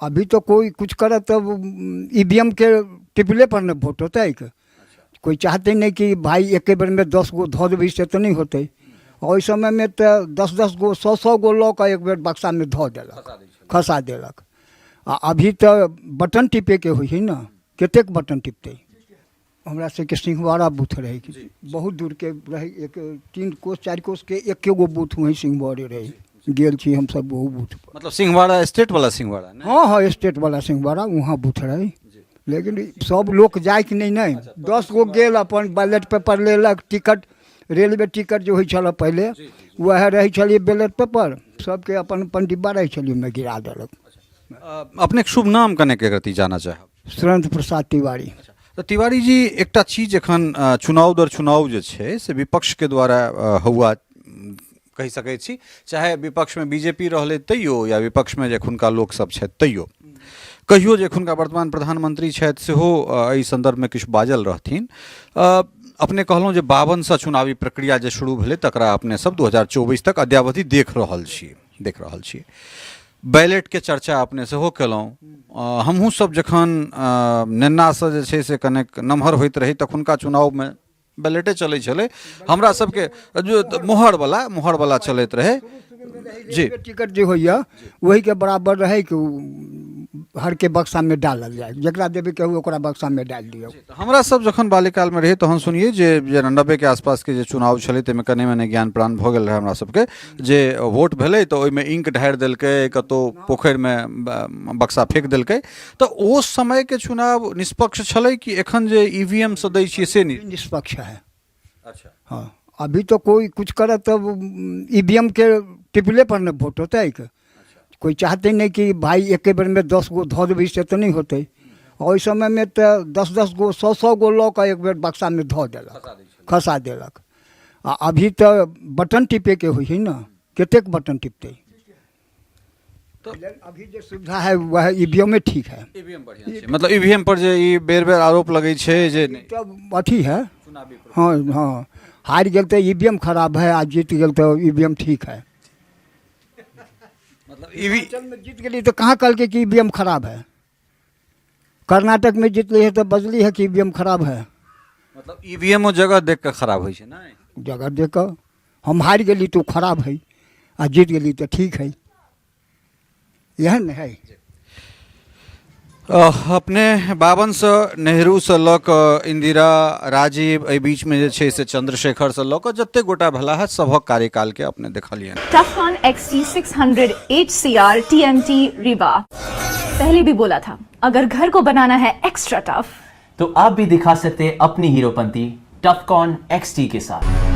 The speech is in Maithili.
अभी तो कोई कुछ करे तब ई वी एम के टिपले पर ने वोट होतै। कोई चाहते नहीं कि भाई एके बेर में 10 गो धऽ देबै, से तऽ नहि होतै। ओहि समयमे तऽ 10-10 गो 100-100 गो लऽ कऽ एक बेर बक्सामे धऽ देलक, खसा देलक। आ अभी तऽ बटन टिपेके होइ हइ ने, कतेक बटन टिपतै? हमरा सबके सिंहवाड़ा बूथ रहै, बहुत दूरके रहै, एक 3 कोस 4 कोसके एके गो बूथ वहीं सिंहवाड़े रहै। गेल छी हमसब ओहू बूथ पर। मतलब सिंहवाड़ा स्टेट वाला सिंहवाड़ा ने? हँ हँ, स्टेट वाला सिंहवाड़ा, वहाँ बूथ रहै। लेकिन सब लोक जाइके नहि ने, 10 गो गेल, अपन बैलेट पेपर लेलक, टिकट, रेलवे टिकट जे होइ छलै पहिले, वएह रहै छलियै बैलेट पेपर, सबके अपन अपन डिब्बा रहै छलियै, ओहिमे गिरा देलक। अपनेके शुभ नाम कनेक एक रत्ती जानऽ चाहब। सुरेन्द्र प्रसाद तिवारी। तऽ तिवारी जी, एकटा चीज एखन चुनाव दर चुनाव जे छै से विपक्षके द्वारा हौआ कहि सकै छी, चाहे विपक्षमे बीजेपी रहलै तैयो या विपक्षमे जे एखुनका लोकसभ छथि तैयो, कहियो जे एखुनका वर्तमान प्रधानमंत्री छथि सेहो एहि सन्दर्भमे किछु बाजल रहथिन। अपने कहलहुँ जे 52सँ चुनावी प्रक्रिया जे शुरू भेलै तकरा अपने सब 2024 तक अद्यावधि देख रहल छी, देख रहल छी। बैलेटके चर्चा अपने सेहो केलहुँ। हमहूँ सब जखन नेन्नासँ जे छै से कनेक नमहर होइत रही तखुनका चुनावमे बैलेटे चलै छलै हमरा सबके, जो मोहरवला, मोहरवला चलैत रहै जी। टिकट जे होइए ओहीके बराबर रहै कि हरके बक्सामे डालल जाय, जकरा देबै के ओकरा बक्सामे डालि दियौ। हमरा सब जखन बाल्यकालमे रही तहन सुनियै जे जेना 90के आसपासके जे चुनाव छलै ताहिमे कने मने ज्ञान प्राण भऽ गेल रहै हमरा सबके, जे वोट भेलै तऽ ओहिमे इंक ढारि देलकै, कतहु पोखरिमे बक्सा फेक देलकै। तऽ ओ समयके चुनाव निष्पक्ष छलै कि एखन जे ई वी एम सँ दै छियै से निष्पक्ष है? अच्छा। हाँ, अभी तो कोई कुछ करे तब ई वी एम के टिपले पर ने वोट होतै। कोई चाहते नहीं कि भाई एके बेर में 10 गो धऽ देबै, से तऽ नहि होतै। ओहि समयमे तऽ 10-10 गो 100-100 गो लऽ कऽ एक बेर बक्सामे धऽ देलक, खसा देलक। आ अभी तऽ बटन टिपेके होइ हइ ने, कतेक बटन टिपतै? तो अभी जे सुविधा है वह ई वी एम ठीक है। ईवीएम बढ़िया छै, मतलब ईवीएम पर जे ई बेर बेर आरोप लगै छै जे नहि। तब अथी है। हँ हँ, हारि गेल तऽ ई वी एम खराब है आ जीत गेल तऽ ई वी एम ठीक है। मतलब ईवी में जीत गेली तऽ कहाँ कहलकै कि ई वी एम खराब है? कर्नाटक में जीतली है तऽ बजली है कि ई वी एम खराब है। मतलब ईवीएम जगह देख कऽ खराब होइ छै ने? जगह देख कऽ, हम हारि गेली तऽ ओ खराब है आ जीत गेली तऽ ठीक है, इएह ने है। अपने 52सँ नेहरूसँ लऽ कऽ इन्दिरा, राजीव, एहि बीचमे जे छै से चंद्रशेखरसँ लऽ कऽ जतेक गोटा भेला है सभक कार्यकालके अपने देखलियनि। Tufcon XT600 HCR TMT Rewa। पहले भी बोला था, अगर घर को बनाना है एक्स्ट्रा टफ तो आप भी दिखा सकते हैं अपनी हीरोपंती टफकॉन XT के साथ।